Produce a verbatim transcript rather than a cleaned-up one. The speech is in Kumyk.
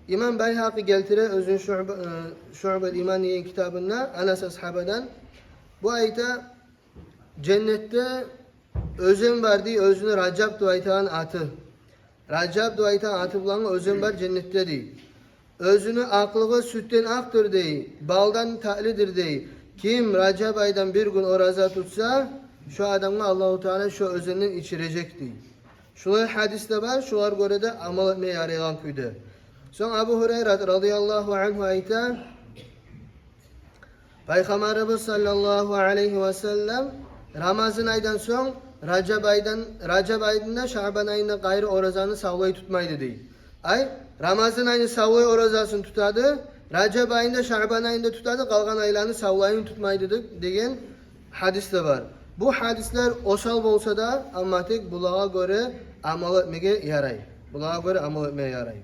Имам Байгьакъи гелтире оьзюню Шуъба-, э, «Шуъбул иман» деген китабында Анас асгьабадан. Бу айта, женнетде оьзен бар дей, оьзюню Ражаб деп айтагъан аты. Ражаб деп айтагъан аты булангъы оьзен бар женнетде дей. Оьзюню акълыгъы сютден акъдыр дей, балдан татлидир дей. Ким Ражаб айдан бир гюн ораза тутса, шо адамгъа Аллагьу Таала шо оьзенден ичирежек дей. Шулай гьадис де бар, шолар гёре де амал этме ярайгъан кюйде. Сонг Абу Гьурайрат радияллагьу ангьу айта, Пайхаммарыбыз саллаллагьу алайгьи ва саллам Рамазан айдан сонг Ражаб айдан, Ражаб айында, Шаъбан айында къайры оразаны савлай тутмайды дей. Ай, Рамазан айны савлай оразасын тутады, Ражаб айында, Шаъбан айында тутады, къалгъан айланы савлайын тутмайды деп, деген гьадис де бар. Бу гьадислер осал болса да, амма тек булагъа гёре амал этмеге ярай. Булагъа гёре амал этмеге ярай.